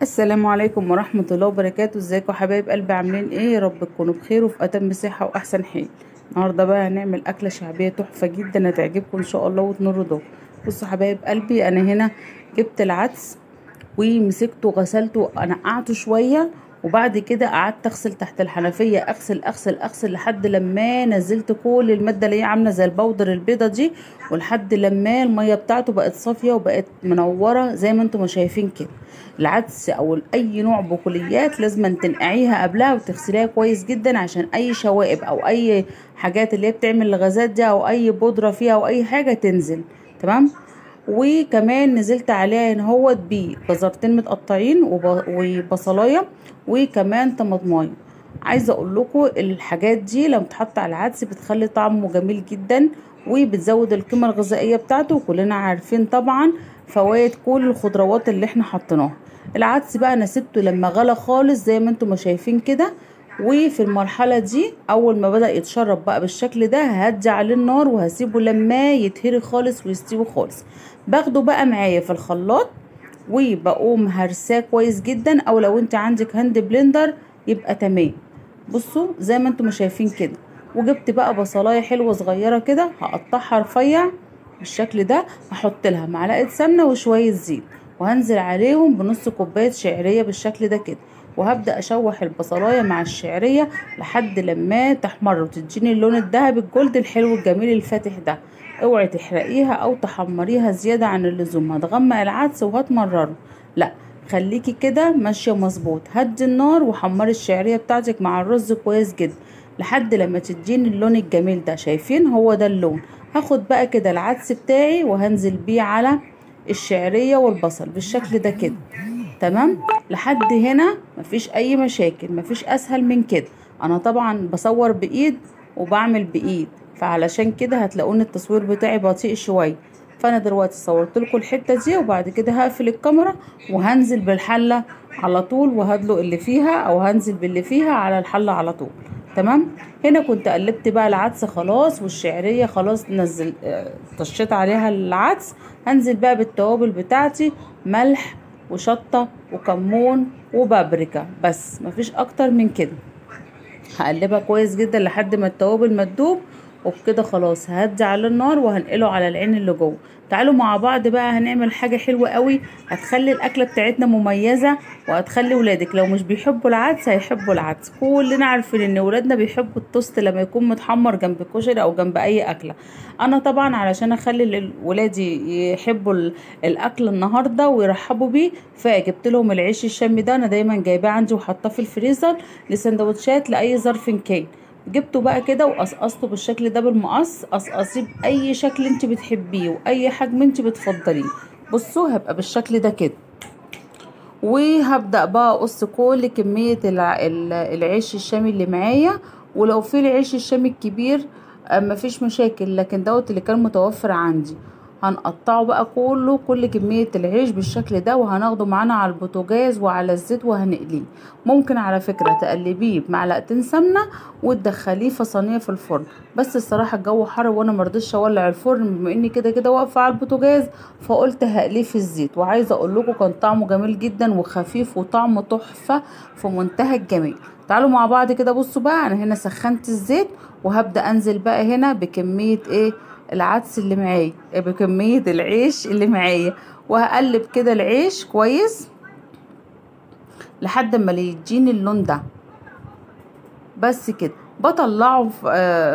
السلام عليكم ورحمة الله وبركاته. ازيكم حبايب قلبي، عاملين ايه؟ يا رب تكونوا بخير وفي اتم صحة واحسن حال. النهارده بقى هنعمل اكلة شعبية تحفة جدا هتعجبكم ان شاء الله وتنور رضاكم. بصوا حبايب قلبي، انا هنا جبت العدس ومسكته غسلته نقعته شوية، وبعد كده قعدت اغسل تحت الحنفية، اغسل اغسل اغسل لحد لما نزلت كل المادة اللي هي عامله زي البودر البيضة دي، ولحد لما المية بتاعته بقت صافية وبقت منورة زي ما انتم ما شايفين كده. العدس او اي نوع بقوليات لازم تنقعيها قبلها وتغسليها كويس جدا، عشان اي شوائب او اي حاجات اللي هي بتعمل الغازات دي او اي بودره فيها او اي حاجة تنزل، تمام. وكمان نزلت عليها ان هو بيه جزرتين متقطعين وبصلايه وكمان طماطمايه. عايزه اقول لكم الحاجات دي لما تتحط على العدس بتخلي طعمه جميل جدا وبتزود القيمة الغذائية بتاعته، وكلنا عارفين طبعا فوائد كل الخضروات اللي احنا حطيناها. العدس بقى انا سبته لما غلى خالص زي ما انتم ما شايفين كده، وفي المرحلة دي اول ما بدا يتشرب بقى بالشكل ده ههدي عليه النار وهسيبه لما يتهري خالص ويستوي خالص. باخده بقى معايا في الخلاط وبقوم هرساه كويس جدا، او لو انت عندك hand blender يبقى تمام. بصوا زي ما انتم شايفين كده. وجبت بقى بصلايه حلوة صغيرة كده هقطعها رفيع بالشكل ده، هحط لها معلقه سمنه وشوية زيت، وهنزل عليهم بنص كوباية شعرية بالشكل ده كده، وهبدا اشوح البصلايه مع الشعرية لحد لما تحمر وتديني اللون الذهبي ال gold الحلو الجميل الفاتح ده. اوعي تحرقيها او تحمريها زيادة عن اللزوم، هتغمق العدس وهتمرره. لا خليكي كده ماشية مظبوط، هدي النار وحمري الشعرية بتاعتك مع الرز كويس جدا لحد لما تديني اللون الجميل ده. شايفين هو ده اللون. هاخد بقى كده العدس بتاعي وهنزل بيه على الشعرية والبصل بالشكل ده كده، تمام. لحد هنا مفيش اي مشاكل، مفيش اسهل من كده. انا طبعا بصور بايد وبعمل بايد، فعلشان كده هتلاقوني التصوير بتاعي بطيء شوية. فانا دلوقتي صورت لكم الحتة دي، وبعد كده هقفل الكاميرا وهنزل بالحله على طول وهدلق اللي فيها، او هنزل باللي فيها على الحلة على طول، تمام. هنا كنت قلبت بقى العدس خلاص والشعريه خلاص، نزل طشيت عليها العدس. هنزل بقى بالتوابل بتاعتي، ملح وشطه وكمون وبابريكا، بس مفيش اكتر من كده. هقلبها كويس جدا لحد ما التوابل ما تدوب، وبكده خلاص ههدي على النار وهنقله على العين اللي جوه. تعالوا مع بعض بقى هنعمل حاجة حلوة قوي هتخلي الاكلة بتاعتنا مميزة، وهتخلي ولادك لو مش بيحبوا العدس هيحبوا العدس. كلنا عارفين ان ولادنا بيحبوا التوست لما يكون متحمر جنب الكشري او جنب اي اكله. انا طبعا علشان اخلي ولادي يحبوا الاكل النهارده ويرحبوا بيه، فجبت لهم العيش الشامي ده، انا دايما جايباه عندي وحاطاه في الفريزر لسندوتشات لاي ظرف كان. جبته بقى كده وقصقصته بالشكل ده بالمقص، قصقصيه باي شكل انت بتحبيه واي حجم انت بتفضليه. بصوا هبقى بالشكل ده كده، وهبدا بقى اقص كل كمية العيش الشامي اللي معايا. ولو في العيش الشامي الكبير مفيش مشاكل، لكن دوت اللي كان متوفر عندي. هنقطعه بقى كله، كل كمية العيش بالشكل ده، وهناخده معانا على البوتاجاز وعلى الزيت وهنقليه. ممكن على فكرة تقلبيه بمعلقتين سمنة وتدخليه في صينية في الفرن، بس الصراحة الجو حر وانا مرضتش اولع الفرن بما اني كده كده واقفة على البوتاجاز، فقلت هقليه في الزيت. وعايزة اقول لكم كان طعمه جميل جدا وخفيف وطعمه تحفة في منتهى الجمال. تعالوا مع بعض كده. بصوا بقى انا هنا سخنت الزيت، وهبدأ انزل بقى هنا بكمية ايه العدس اللي معايا، بكمية العيش اللي معايا، وهقلب كده العيش كويس لحد ما يديني اللون ده. بس كده بطلعه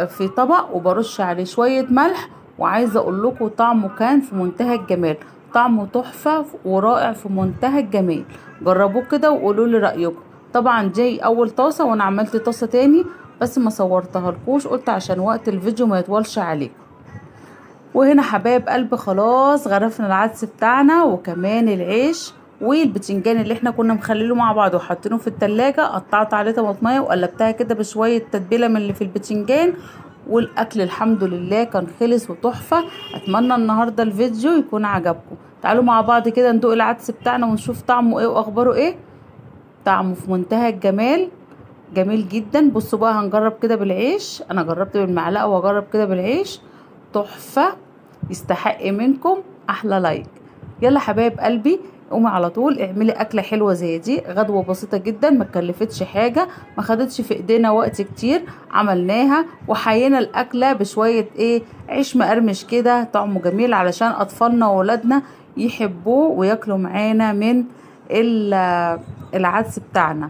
في طبق وبرش عليه شوية ملح. وعايزة اقول لكم طعمه كان في منتهى الجمال، طعمه تحفة ورائع في منتهى الجمال. جربوه كده وقولوا لي رأيكم. طبعا دي اول طاسة، وانا عملت طاسة تاني بس ما صورتها لكوش، قلت عشان وقت الفيديو ما يطولش عليكم. وهنا حبايب قلب خلاص غرفنا العدس بتاعنا وكمان العيش والبتنجان اللي احنا كنا مخلينه مع بعض وحاطينه في التلاجة. قطعت عليه طماطمايه وقلبتها كده بشوية تتبيله من اللي في البتنجان، والاكل الحمد لله كان خلص وتحفه. اتمنى النهارده الفيديو يكون عجبكم. تعالوا مع بعض كده ندوق العدس بتاعنا ونشوف طعمه ايه واخباره ايه. طعمه في منتهى الجمال، جميل جدا. بصوا بقى هنجرب كده بالعيش، انا جربت بالمعلقه وهجرب كده بالعيش. تحفة، يستحق منكم احلى لايك. يلا حبايب قلبي، قومي على طول اعملي اكله حلوة زي دي، غدوه بسيطة جدا، ما تكلفتش حاجة، ما خدتش في ايدينا وقت كتير، عملناها وحيينا الاكلة بشوية ايه عيش مقرمش كده طعمه جميل، علشان اطفالنا واولادنا يحبوه وياكلوا معانا من العدس بتاعنا.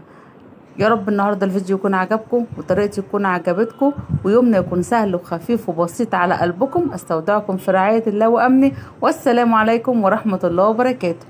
يا رب النهارده الفيديو يكون عجبكم وطريقتي تكون عجبتكم، ويومنا يكون سهل وخفيف وبسيط على قلبكم. استودعكم في رعاية الله وامنه، والسلام عليكم ورحمة الله وبركاته.